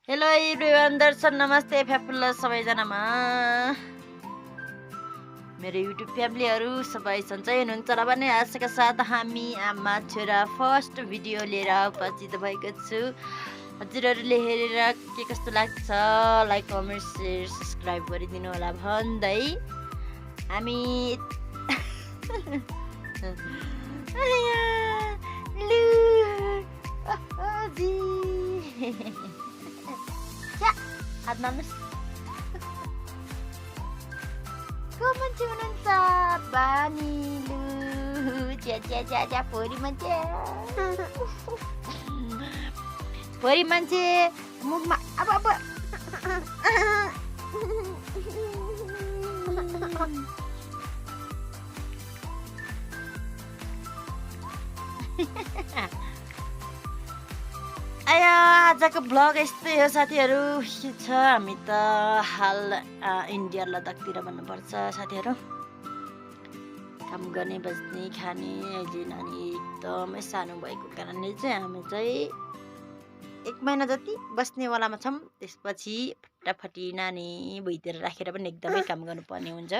Hello everyone, दर्शन नमस्ते फ्याफुल्ला सबैजनामा। मेरो YouTube फ्यामिलीहरू सबै सन्चै हुनुहुन्छ र भन्ने आशाका साथ हामी आमा छोरा फर्स्ट भिडियो लिएर उपस्थित भएको छु। हजुरहरूले हेरेर के कस्तो लाग्छ लाइक कमेन्ट सेयर सब्सक्राइब गरिदिनु होला भन्दै हामी आया, लु, जी। हात मार्नुहोस्। को मान्छे हुनुहुन्छ? बानीलु च्या च्या च्या च्या फोरी मान्छे। फोरी मान्छे मुखमा अब आया, आजको ब्लग यस्तै हो साथीहरू। के छ, हामी त हाल इन्डिया लद्दाखतिर भन्नुपर्छ साथीहरू। काम गर्ने बस्ने खाने अहिले नानी एकदमै सानो भएको कारणले चाहिँ हामी चाहिँ 1 महिना जति बस्नेवालामा छौँ। त्यसपछि फटाफटी नानी भुइँतिर राखेर पनि एकदमै काम गर्नुपर्ने हुन्छ,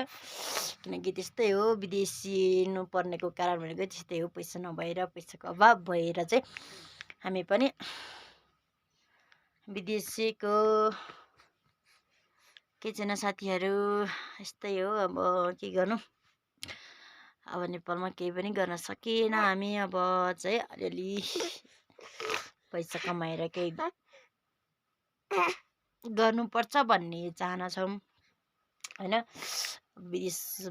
किनकि त्यस्तै हो, विदेशी पर्नेको कारण भनेको त्यस्तै हो। पैसा नभएर, पैसाको अभाव भएर चाहिँ हामी पनि विदेशीको के छैन साथीहरू, यस्तै हो। अब के गर्नु, अब नेपालमा केही पनि गर्न सकेन हामी। अब चाहिँ अलिअलि पैसा कमाएर केही गर्नुपर्छ भन्ने चाहना छौँ होइन। विदेश